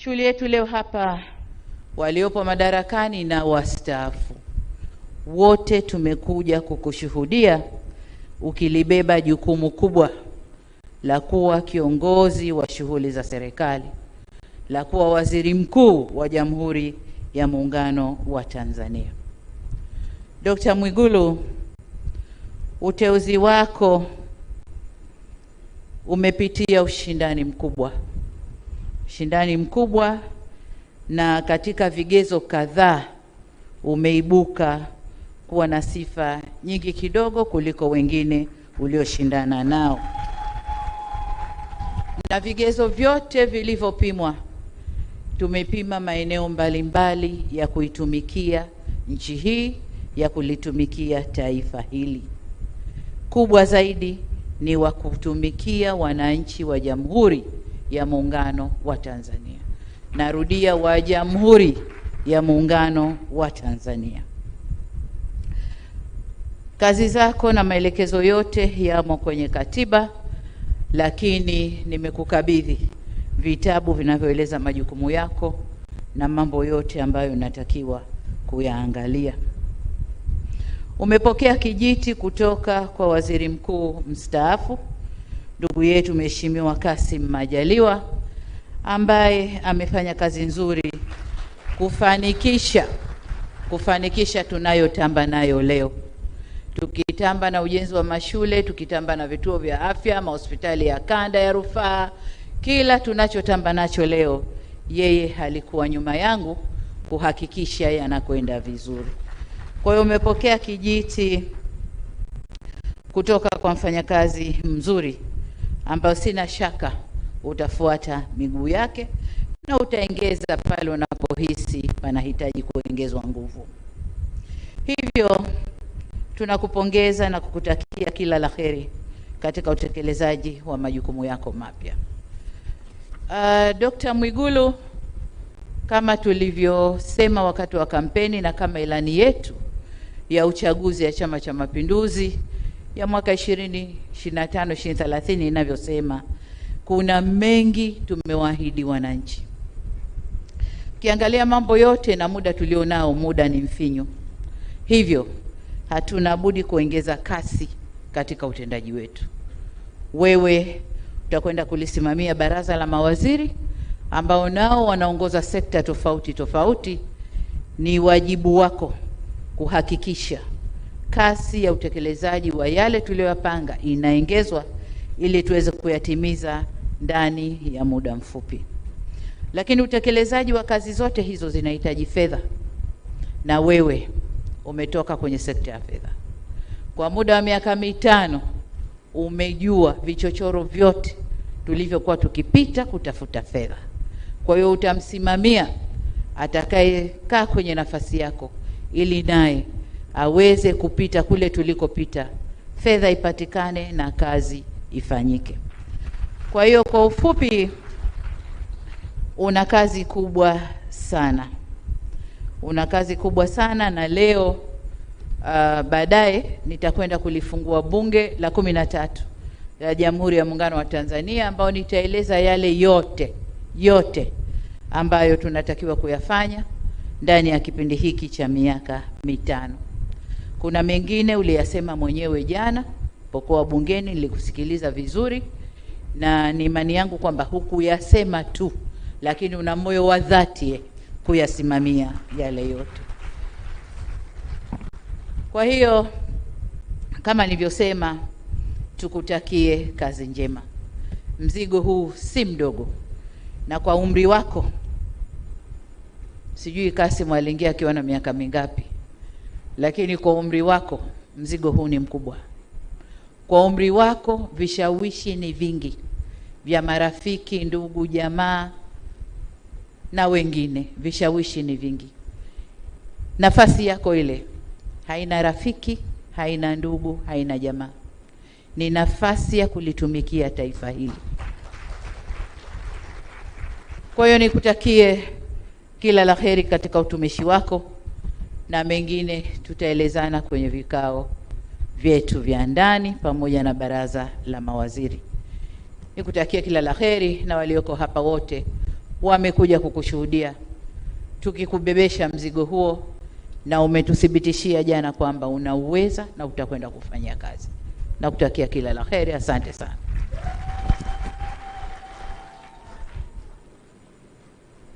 Shughuli yetu leo hapa, waliopo madarakani na wastaafu wote tumekuja kukushuhudia ukilibeba jukumu kubwa la kuwa kiongozi wa shughuli za serikali, la kuwa waziri mkuu wa Jamhuri ya Muungano wa Tanzania. Dr. Mwigulu, uteuzi wako umepitia ushindani mkubwa. Ushindani mkubwa, na katika vigezo kadhaa umeibuka kuwa na sifa nyingi kidogo kuliko wengine ulioshindana nao. Na vigezo vyote vilivyopimwa, tumepima maeneo mbalimbali ya kuitumikia nchi hii, ya kulitumikia taifa hili. Kubwa zaidi ni wa kutumikia wananchi wa Jamhuri ya Muungano wa Tanzania. Narudia, wa Jamhuri ya Muungano wa Tanzania. Kazi zako na maelekezo yote yamo kwenye katiba, lakini nimekukabidhi vitabu vinavyoeleza majukumu yako na mambo yote ambayo unatakiwa kuyaangalia. Umepokea kijiti kutoka kwa Waziri Mkuu mstaafu ndugu yetu Mheshimiwa Kassim Majaliwa, ambaye amefanya kazi nzuri kufanikisha tunayotamba nayo leo. Tukitamba na ujenzi wa mashule, tukitamba na vituo vya afya, mahospitali ya kanda ya rufaa, kila tunachotamba nacho leo, yeye alikuwa nyuma yangu kuhakikisha yanakwenda vizuri. Kwa hiyo umepokea kijiti kutoka kwa mfanyakazi mzuri ambayo sina shaka utafuata miguu yake na utaongeza pale unapohisi panahitaji kuongezwa nguvu. Hivyo tunakupongeza na kukutakia kila la heri katika utekelezaji wa majukumu yako mapya. Dr. Mwigulu, kama tulivyosema wakati wa kampeni na kama ilani yetu ya uchaguzi ya Chama cha Mapinduzi ya mwaka 2025 2030 inavyosema, kuna mengi tumewaahidi wananchi. Ukiangalia mambo yote na muda tulionao, muda ni mfinyu. Hivyo hatuna budi kuongeza kasi katika utendaji wetu. Wewe utakwenda kulisimamia baraza la mawaziri ambao nao wanaongoza sekta tofauti tofauti. Ni wajibu wako kuhakikisha kasi ya utekelezaji wa yale tuliyopanga inaongezwa ili tuweze kuyatimiza ndani ya muda mfupi. Lakini utekelezaji wa kazi zote hizo zinahitaji fedha, na wewe umetoka kwenye sekta ya fedha. Kwa muda wa miaka 5 umejua vichochoro vyote tulivyokuwa tukipita kutafuta fedha. Kwa hiyo utamsimamia atakayekaa kwenye nafasi yako ili naye aweze kupita kule tulikopita, fedha ipatikane na kazi ifanyike. Kwa hiyo kwa ufupi, una kazi kubwa sana. Una kazi kubwa sana, na leo baadaye nitakwenda kulifungua Bunge la 13 la Jamhuri ya Muungano wa Tanzania, ambao nitaeleza yale yote ambayo tunatakiwa kuyafanya ndani ya kipindi hiki cha miaka 5. Kuna mengine uliyasema mwenyewe jana pokuwa bungeni, nilikusikiliza vizuri, na ni imani yangu kwamba hukuyasema tu, lakini una moyo wa dhati kuyasimamia yale yote. Kwa hiyo kama nilivyosema, tukutakie kazi njema. Mzigo huu si mdogo, na kwa umri wako, sijui Kassim aliingia akiwa na miaka mingapi, lakini kwa umri wako mzigo huu ni mkubwa. Kwa umri wako vishawishi ni vingi vya marafiki, ndugu, jamaa na wengine, vishawishi ni vingi. Nafasi yako ile haina rafiki, haina ndugu, haina jamaa. Ni nafasi ya kulitumikia taifa hili. Kwa hiyo nikutakie kila la heri katika utumishi wako, na mengine tutaelezana kwenye vikao vyetu vya ndani pamoja na baraza la mawaziri. Nikutakie kila la heri, na walioko hapa wote Wamekuja kukushuhudia tukikubebesha mzigo huo, na umetuthibitishia jana kwamba unauweza na utakwenda kufanya kazi. Nakutakia kila la heri. Asante sana.